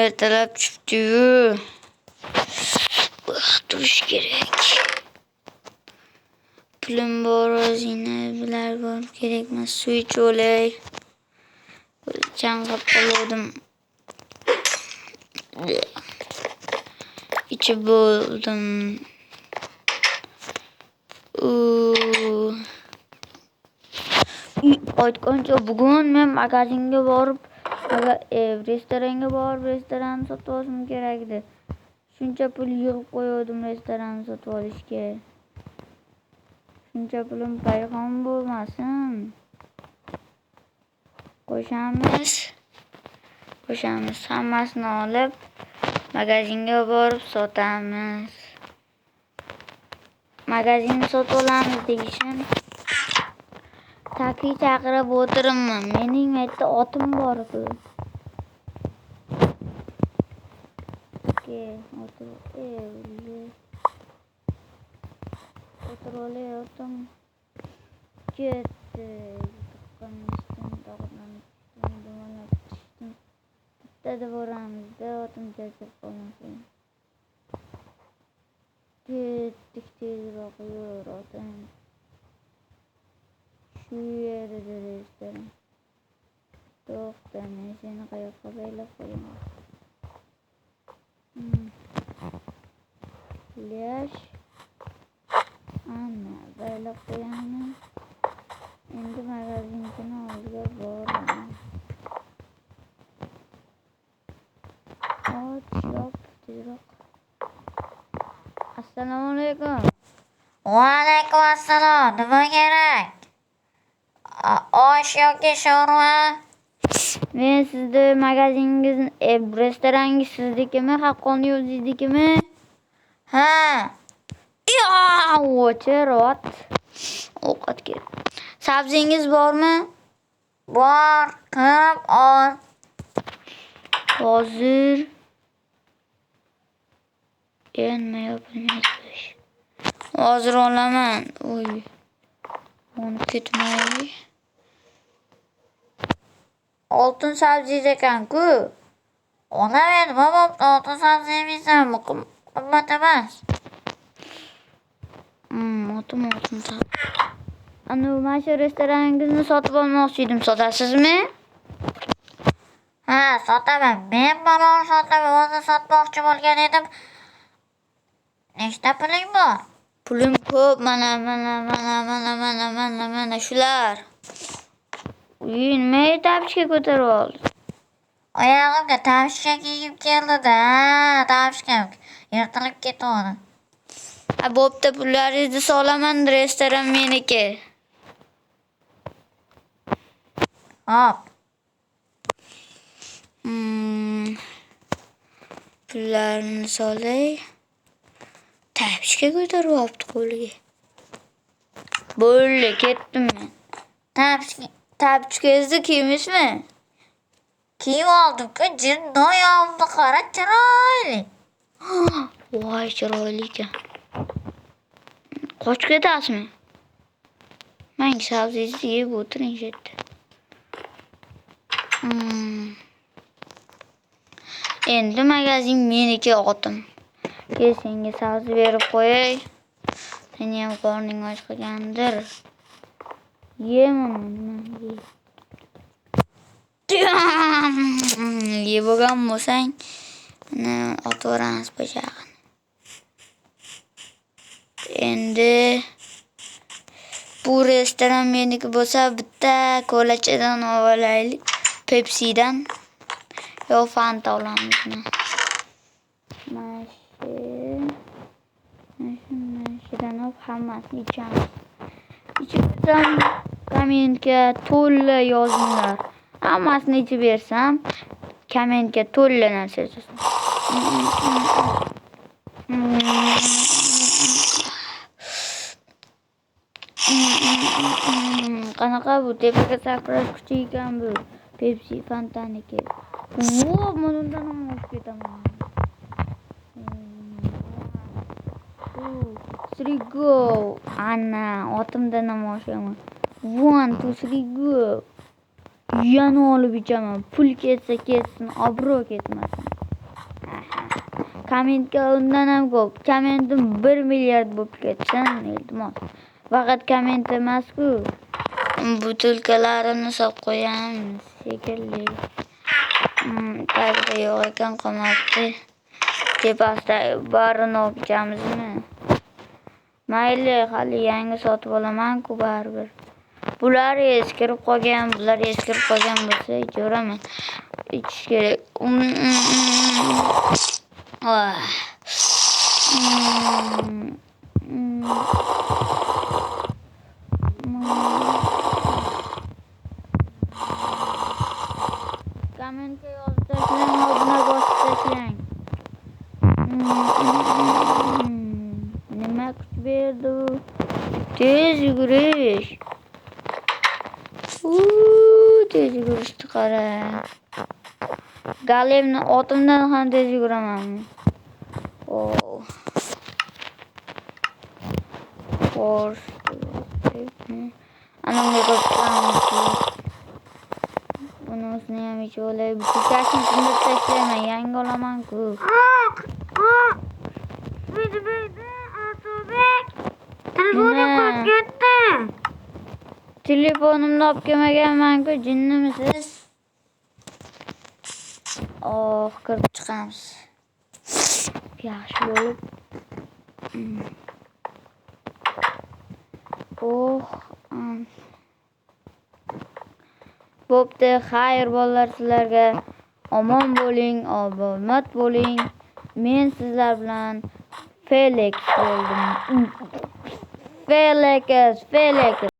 Ertalab tushibdi-yu. Turish kerak. Pulim bor, o'zingni bular bor, kerak emas. Suv ichib olay. Chanqab qoldim. Ichib bo'ldim. Aytgancha bugun men magazinga borib, restoranga borib, restoranni sotib olishim kerak edi. Shuncha pul yig'ib qo'ygandim restoranni sotib olishga. Shuncha pulim payhon bo'lmasin. Qo'shamiz. Qo'shamiz. Hammasini olib magazinga borib sotamiz. Magazinni sotib olamiz deyishim. Taksi chaqirib o'tiribman. Mening yerda otim bor-ku. O'tir olay, otim ketdi. Tuqqan tog'dan tushdim, dumalab tushdim. Bittada boramizda, otim charchab qolmasin. Ketdik, tezroq yur, otim. Shu yerda restoran. To'xta, men seni qayoqqa baylab qo'yaman? Lash. Ana, baylab qo'yaman. Endi magazinchini oldiga boraman. Och, yop, tezroq. Assalomu alaykum. Va alaykum assalom. Nima kerak? Osh yoki sho'rva? Men sizni magazingiz, restorangiz siznikimi, haqqoniy o'zingiznikimi? Ha. O'chir, ot. Ovqat kerak. Sabzingiz bormi? Bor, qilib ol. Hozir. Nima yopilmayapti? Hozir olaman. Oy. Yonib ketmay. Oltin sabzingiz ekan-ku. Olaver, nima bo'pti? Oltin sabzi yemaysanmi? Qimmat emas. Otim oltin sabzi. Anu, mana shu restoraningizni sotib olmoqchi edim. Sotasizmi? Ha, sotaman. Men balon sotaman. O'zi sotmoqchi bo'lgan edim. Nechta puling bor? Pulim ko'p. Mana, mana, mana, mana, mana, mana, mana shular. Uy, nimaga tapchka ko'tarib oldi? Oyog'imga tapchka kiygim keldi-da. Tapchkam yirtilib ketdi. Ha, bo'pti, pullaringizni solaman, restoran meniki. Hop. Pullarni solay. Tapchka ko'tarib olibdi qo'liga. Bo'ldi, ketdim men. Tapchka Tapchkangizni kiymishmi? Kiyib oldim-ku, jinni oyog'imni qara, chiroyli. Voy, chiroyli ekan. Qochib ketasizmi? Menga sabzingizni yeb o'tiring shu yerda. Endi magazin meniki, otim. Kel, senga sabzi berib qo'yay. Seni ham qorning och qilgandir. Ye buni, ye. Yeb bo'lgan bo'lsang, uni otaveramiz pichog'ini. Endi bu restoran meniki bo'lsa, bitta kolachadan olaylik, Pepsi'dan yo Fanta olamizmi? Mana shu, mana shu, mana shudan olib hammasini ichamiz. Ichib bersam, kommentga to'la yozinglar. Hammasini ichib bersam, kommentga to'la narsa yozasiz. Qanaqa bu tepaga sakrash kuchi ekan bu Pepsi Fantaniki. Vo, men undan ham oshib ketaman. 2, 3, go. Ana, otimdan ham oshaman. 1, 2, 3, go. Yana olib ichaman. Pul ketsa ketsin, obro' ketmasin. Kommentga undan ham ko'p. Kommentim 1 milliard bo'lib ketsin, iltimos. Faqat komment emas-ku. Butilkalarini solib qo'yamiz shekilli. Tagida yo'q ekan, qolmabdi. Tepasida barini olib ichamizmi? Mayli, hali yangi sotib olaman-ku baribir. Bular eskirib qolgan, bular eskirib qolgan bo'lsa ichaveraman. Ichish kerak. Ah. Mm, mm. Mm. Kommentga yozib tashlang, obuna bosib tashlang. Nima kuch berdi u? Tez yugurish. Uuu, tez yugurishni qarang. Golemni otimdan ham tez yuguraman. Oh. Force. Ana unga ko'p. Bunisini ham ichib olay. Butilkasini sindirib tashlayman, yangi olaman-ku. Ah, ah. Buydi, buydi, Asobek. Telefonim Nima? qolib ketdi. Telefonimni olib kelmaganman-ku, jinnimisiz? Oh, kirib chiqamiz. Yaxshi bo'lib. Oh. Bo'pti, xayr bolalar sizlarga. Omon bo'ling, omad bo'ling. Men sizlar bilan Felix bo'ldim. Felix, Felix.